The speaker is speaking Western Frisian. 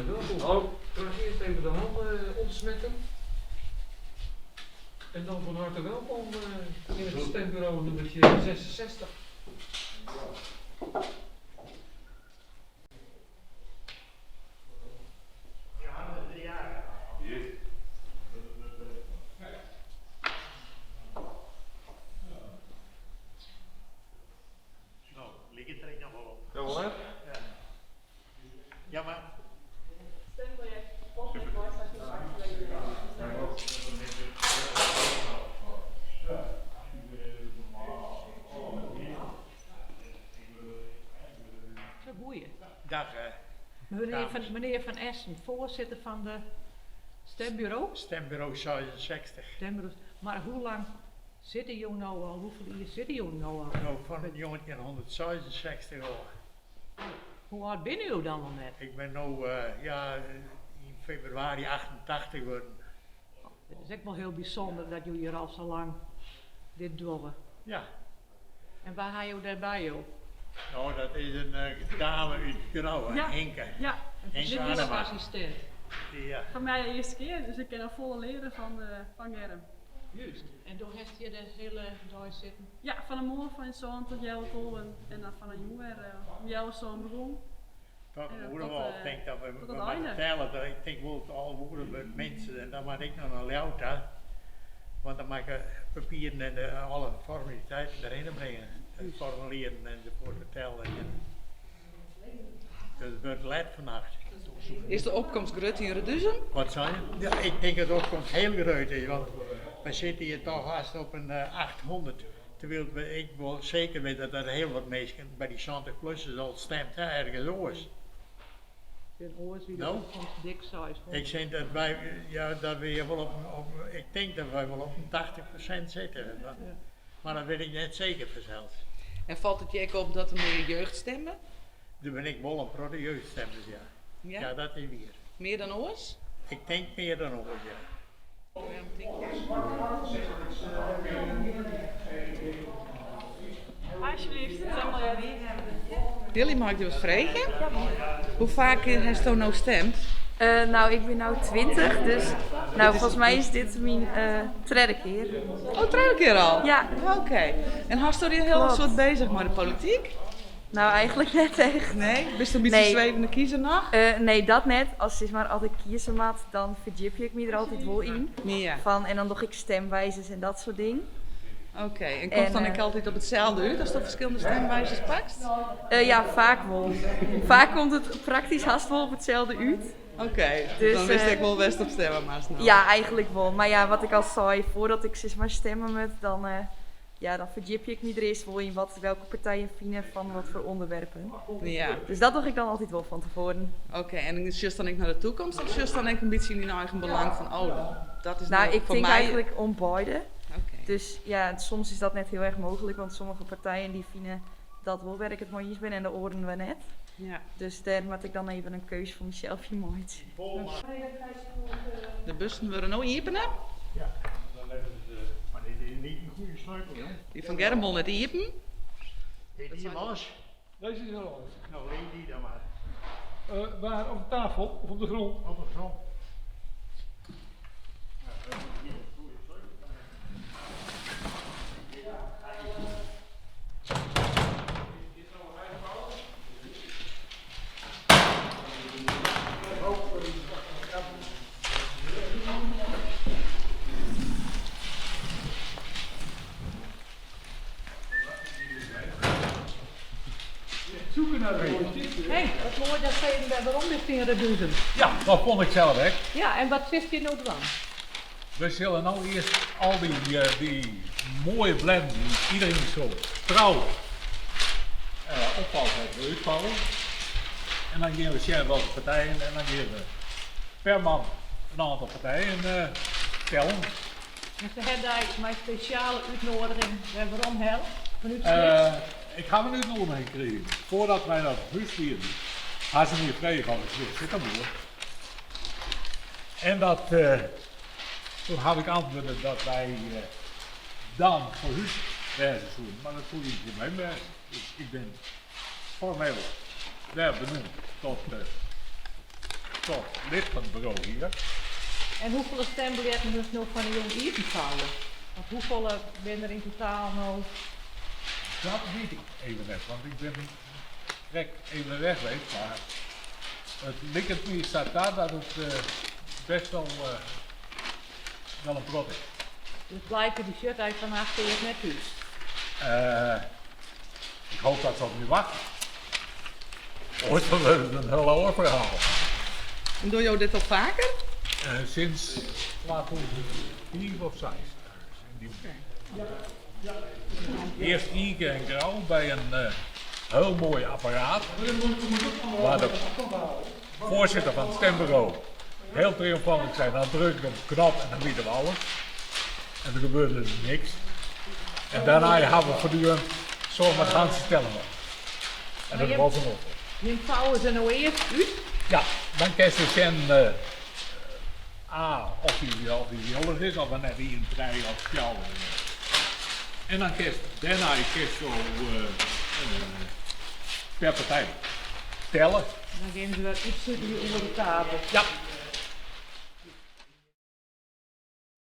Welkom. Hallo. Graag eerst even de handen ontsmetten. En dan van harte welkom in het stembureau nummertje 66. No, liket der ek noch wol op. Ja, wol hè? Ja. Ja, mar. Sa goeie. Dag. Menear Van Essen, foarsitter fan de stemburo? Stemburo 66. Stemburo, mar hoe lang sitte jo no al, hoefolle jier sitte jo no al? No, fan njoggentjinhûndertseisensechstich ôf. Hoe âld binne jo dan al net? Ik bin no, ja, yn febrewaris 88 wurden. It is ek wol hiel bysûnder dat jo hjir al sa lang dit dogge. Ja. En wa ha jo dêr by jo? No, dat is in dame út Grou, Hinke. Ja. Hinke Anema. Assistint. Ja. Foar my de earste kear, dus ik kin noch folle leare fan Germ. Juist. En do hast hjir de hiele dei sitten? Ja, fan 'e moarn fan sân tot healwei tolven en dan fan 'e jûn wer om healwei sân begûn. Tot in oere of alve, tink dat we moatte telle, ik tink wol 11 oere wurdt minstens en dan moat ik noch nei Ljouwert ta, want dan moat ik de papieren en de alle formaliteiten derhinne bringe, de formulieren ensafuort te tellen. Dus it wurdt let fannacht. Is de opkomst grut yn Reduzum? Wat sei je? Ja, ik tink dat de opkomst hiel grut is, want wy sitte hjir toch hast op in 800. Terwyl ik wol seker wit dat der hiel wat minsken by dy 70 plussers al stemd ha ergens oars. Bin oars wie de opkomst dik 600. Ik tink dat wy, ja, dat we hjir wol op, ik tink dat wy wol op in 80% sitte. Mar dat wit ik net seker fansels. En falt it je ek op dat der mear jeugd stimme? Der binne ek wol in protte jeugdstemmers, ja. Ja? Ja, dat is wier. Mear dan oars? Ik tink mear dan oars, ja. Alsjeblieft, Hilly, mei ik dy wat freegje? Hoe faak hasto no stimd? No, ik bin no 20, dus no, folgens my is dit myn tredde kear. Oh, tredde kear al? Ja. Oké. En hasto dy hiel in soad bezich mei de polityk? No, eigentlik net echt. Nee? Bist in bytsje swevende kiezer noch? Nee, dat net. As sis mar, as ik kieze moat, dan ferdjipje ik my der altyd wol yn. Fan, en dan doch ik stemwijzers en dat soart dingen. Oké, en komst dan ek altyd op itselde út asto ferskillende stemwijzers pakst? Ja, faak wol. Faak komt it praktysk hast wol op itselde út. Oké, dus dan witst ek wol wêr'tst op stimme moatst no? Ja, eigentlik wol. Mar ja, wat ik al sei, foardat ik sis mar stimme moat, dan, ja, dan ferdjipje ik my der earst wol yn wat welke partijen fine fan wat foar ûnderwerpen. Ja. Dus dat doch ik dan altyd wol fan tefoaren. Oké, en sjochst dan ek nei de toekomst of sjochst dan ek in bytsje yn dyn eigen belang fan oh, dat is Nou, no ik foar tink my. eigentlik om beide. Oké. Dus ja, soms is dat net hiel erch mooglik, want sommige partijen dy fine dat wol wêr't ik it mei iens bin en de oaren wer net. Ja. Dus dêr moat ik dan even in keus foar mysels yn meitsje. De bussen wurde no iepene. Ja, mar dit is niet in goede sleutel, hè? Dy fan Germ wol net iepen. Is die los? Deze is al los. Nou, leen die dan maar. Waar? Op de tafel of op de grond? Op de grond. Zoeken naar de mooie stift. Henk, wat moai datst even wer werom bist yn Reduzum. Ja, dat fûn ik sels ek. Ja, en wat silst hjir no dwaan? We sille no earst al dy moaie blêden dy't iedereen sa trou opfalt hat, wer útfouwe. En dan gean we sjen welke partijen en dan gean we per man in oantal partijen tellen. En se ha dy mei spesjale útnoadiging wer werom helle fanút Snits? Ik haw in útnoadiging krigen. Foardat wy nei hûs gienen, ha se my frege oft ik hjir sitte woe. En dat, toen haw ik antwurde dat wy dan foar hûs wêze soenen, mar dat soe gjin probleem wêze. Dus ik bin formeel wer benoemd tot. tot lid fan it buro hier. En hoefolle stembiljetten moatst no fan 'e jûn iepenfouwe? Want hoefolle binne der yn totaal no? Dat wit ik even net, want ik bin krekt even weg geweest, mar it liket my sa ta dat it best wel, wel in protte is. Dus Blijke dy sjocht dy fannacht earst net thús? Ik hoop dat se op my wachtsje. Oars dan wurdt it in hiel oar ferhaal. En dogge jo dit al faker? Sinds 2005 of 6. Earst ien kear yn Grou by in hiel moai apparaat, waar de foarsitter fan it stemburo hiel triomfantlik sei, dan druk ik op de knop en dan witte we alles. En der gebeurde niks. En dêrnei hawwe we foartdurend socht mei it hantsje tellen op. En dat was in oplossing. Jim fouwe se no earst út? Ja, dan kinst dus sjen A, oft dy oft dy jildich is, of er net ien, trije of fjouwer. En dan kinst dêrnei kinsto per partij telle. Dan geane se wer útsutelje ûnder de tafel. Ja.